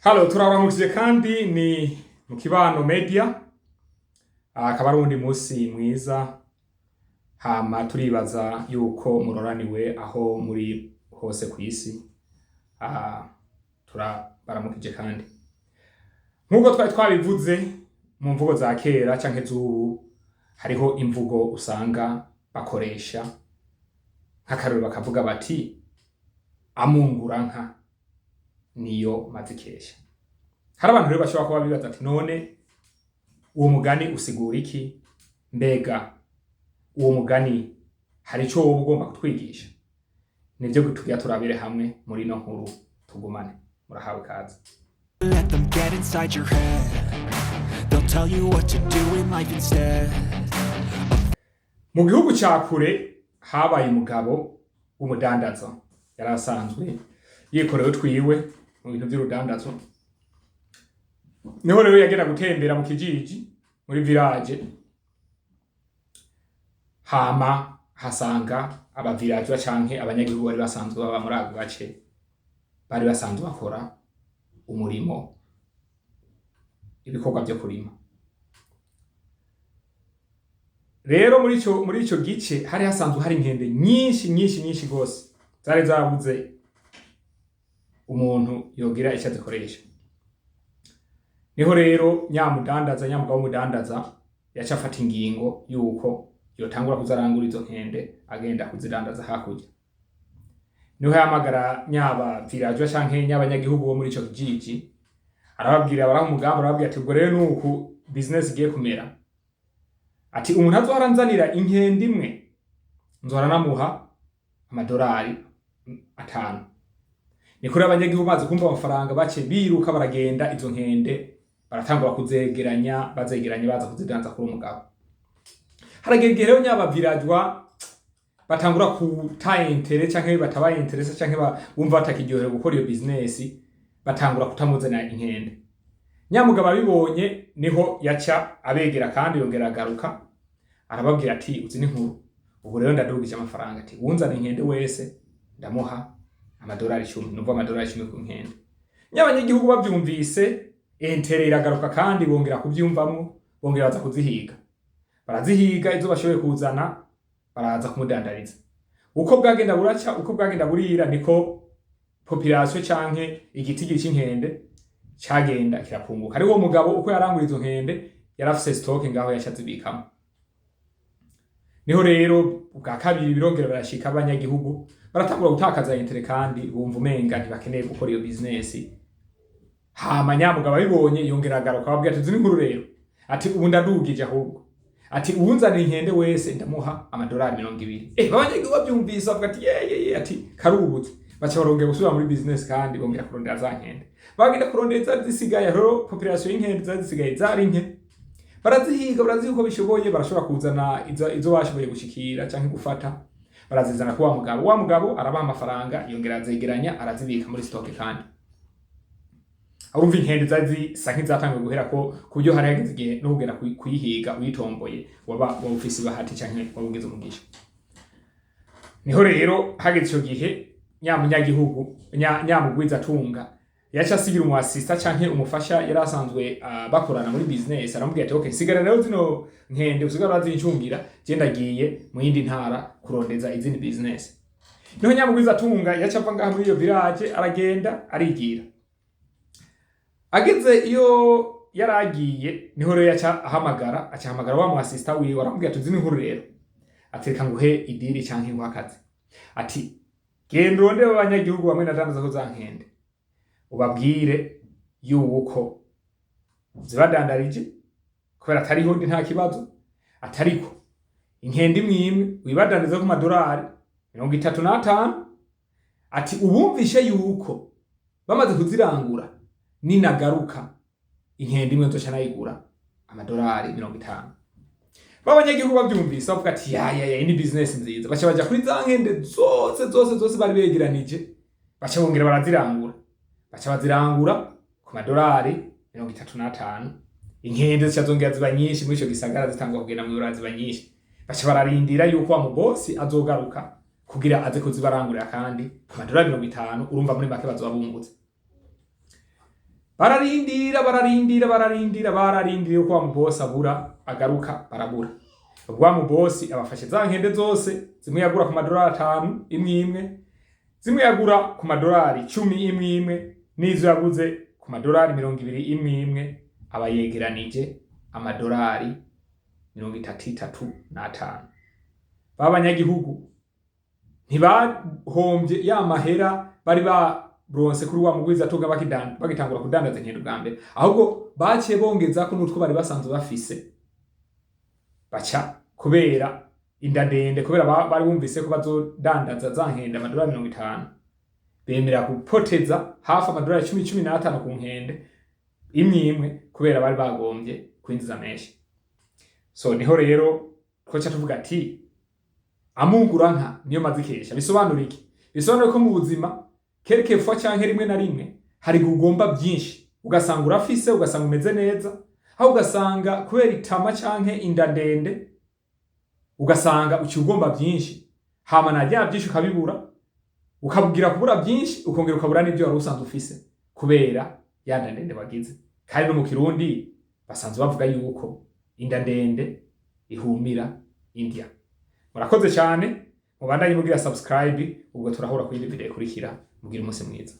Halo, turabaramukije kandi ni mu Kibano Media. Akaba ari uwundi musi mwiza. Hama turibaza yuko muroraniwe aho muri hose kw'isi. Turabaramukije kandi nk'uko twari twabivuze mu mvugo za kera canke z'ubu, hariho imvugo usanga bakoresha nk'akarorero, bakavuga bati: "Amunguranka niyo mazikesha." Hari abantu rero bashobora kuba bibaza ati: "None uwo mugani usigura iki? Mbega uwo mugani hari ico woba ugomba kutwigisha?" Nivyo tugira turabire hamwe muri ino nkuru. Tugumane, murahawe ikaze. Let them get inside your head. They'll tell you what to do in life instead. Mu gihugu ca kure habaye umugabo w'umudandaza, yari asanzwe yikoreye utwiwe mu bintu vy'urudandazo. Niho rero yagenda gutembera mu kijiji, muri village, hama hasanga abavillageois canke abanyagihugu bari basanzwe baba muri ako gace, bari basanzwe bakora umurimo, ibikorwa vyo kurima. Rero muri ico gice hari hasanzwe hari inkende nyinshi nyinshi nyinshi gose, zari zabuze umuntu yogira ico azikoresha. Niho rero nyamudandaza, nyamugabo w'umudandaza, yaca afata ingingo yuko yotangura kuza arangura izo nkende, agenda kuzidandaza hakurya. Niho yahamagara nyaba villageois canke nyabanyagihugu bo muri ico kijiji, arababwira, baraha umugambi, arababwira ati: "Ubwo rero nuku business igiye kumera." Ati: "Umuntu azohora anzanira inkende imwe, nzohora namuha amadolari 5." Ni kuri abanyagihugu bazi kumva amafaranga, bace biruka baragenda, izo nkende baratangura kuzegeranya, bazegeranya, baza kuzidanza kuri umugabo. Haragera igihe rero nyaba villageois batangura kuta intérêt canke batabaye intéressés, canke bumva batakiryoherewe gukora iyo business, batangura kutamuzanira inkende. Nyamugabo abibonye, niho yaca abegera kandi yongera agaruka, arababwira ati: "Uzi n'inkuru, ubu rero ndadugije amafaranga." Ati: "Wunzana inkende wese ndamuha amadolari 10." Numva amadolari 10 ku nkende! Nyabanyagihugu bavyumvise, intérêt iragaruka kandi, bongera kuvyumvamwo, bongera baza kuzihiga, barazihiga, izo bashoboye kuzana baraza kumudandariza. Uko bwagenda buraca, uko bwagenda burira, niko population canke igitigiri c'inkende cagenda kirapunguka. Ariko uwo mugabo uko yarangura izo nkende, yarafise stock ngaho yaca azibikamo. Niho rero ubwa kabiri birongera barashika, abanyagihugu baratangura gutakaza intérêt kandi, bumva umenga ntibakeneye gukora iyo business. Hama nyamugabo abibonye, yongera agaruka, ababwira ati: "Uzi n'inkuru rero," ati, "ubu ndadugije ahubwo." Ati: "Uwunzanira inkende wese ndamuha amadolari 20." Abanyagihugu bavyumvise bavuga ati: "Ye ye ye," ati: "Karubutse." Baca barongera gusubira muri business kandi, bongera kurondera za nkende. Bagenda kurondera izari zisigaye. Rero population y'inkende zari zisigaye zari nke. Barazihiga, barazihiga uko bishoboye, barashobora kuzana izo bashoboye gushikira canke gufata, barazizana ku wa mugabo. Wa mugabo arabaha amafaranga, yongera azegeranya, arazibika muri stock. Kandi urumva inkende zari zisa nk'izatanguye guhera, ko ku buryo hari hageze igihe no kugenda kuyihiga uyitomboye waba ufise ibahati canke waba ugize umugisha. Niho rero hageze ico gihe, nyamunyagihugu, nyamugwizatunga yaca asigira umu assistant canke umufasha yari asanzwe bakorana muri business. Aramubwira ati: "Okay, sigara rero zino nkende, usigara urazincungira, je ndagiye mu yindi ntara kurondeza izindi business." Niho nyamugwizatunga yaca ava ngaha muri iyo village, aragenda, arigira. Ageze iyo yaragiye, niho rero yaca ahamagara, aca ahamagara wa mu assistant wiwe, aramubwira ati: "Uzi n'inkuru rero," ati, "reka nguhe i deal canke nguhe akazi." Ati: "Genda urondere abanyagihugu bamwe nadandaza ko za nkende, ubabwire yuko zibadandarije kubera atariho ndi, nta kibazo, atariko inkende imwe imwe wibadandariza ku madolari 35." Ati: "Ubumvishe yuko bamaze kuzirangura, ninagaruka inkende imwe nzoca nayigura amadolari 50." B'abanyagihugu bavyumvise bavuga ati: "Ya ya ya, iyi ni business nziza." Baca baja kuri za nkende zose zose zose bari begeranije, baca bongera barazirangura, baca bazirangura ku madolari 35. Inkende zica zongera ziba nyinshi muri ico gisagara, zitangwa kugenda mw'ibarabara ziba nyinshi. Baca bararindira yuko wa mubosi azogaruka kugira aze kuzibarangurira kandi ku madolari 50. Urumva muri make bazoba bungutse. Bararindira, bararindira, bararindira, bararindira yuko wa mubosi abura agaruka, barabura. Ubwo wa mubosi abafashe za nkende zose, zimwe yagura ku madolari 5 imwe imwe, zimwe yagura ku madolari 10 imwe imwe, n'izo yaguze ku madolari 20 imwe imwe, aba yegeranije amadolari 35. B'abanyagihugu ntibahombye ya mahera bari baronse kuri wa mugwizatunga bagitangura kudandaza inkende bwa mbere, ahubwo baciye bongezako n'utwo bari basanzwe bafise. Baca kubera inda ndende, kubera bari bumvise ko bazodandaza za nkende amadolari 50, bemera gupoteza hafi amadolari 10, 15 ku nkende imwe imwe, kubera bari bagombye kwinjiza menshi. So niho rero twoca tuvuga ati amunguranka niyo mazikesha. Bisobanura iki? Bisobanura ko mu buzima quelquefois canke rimwe na rimwe hari igihe ugomba byinshi, ugasanga urafise, ugasanga umeze neza, aho ugasanga kubera itama canke inda ndende ugasanga uciye ugomba byinshi, hama narya byinshi ukabibura, ukabwira kubura byinshi, ukongera ukabura n'ibyo wari usanzwe ufise kubera ya nda ndende wagize. Kandi no mu Kirundi basanzwe bavuga yuko inda ndende ihumira indya. Murakoze cyane, mubandanye mugira subscribe. Ubwo turahura ku yindi video ikurikira. Mugira umunsi mwiza.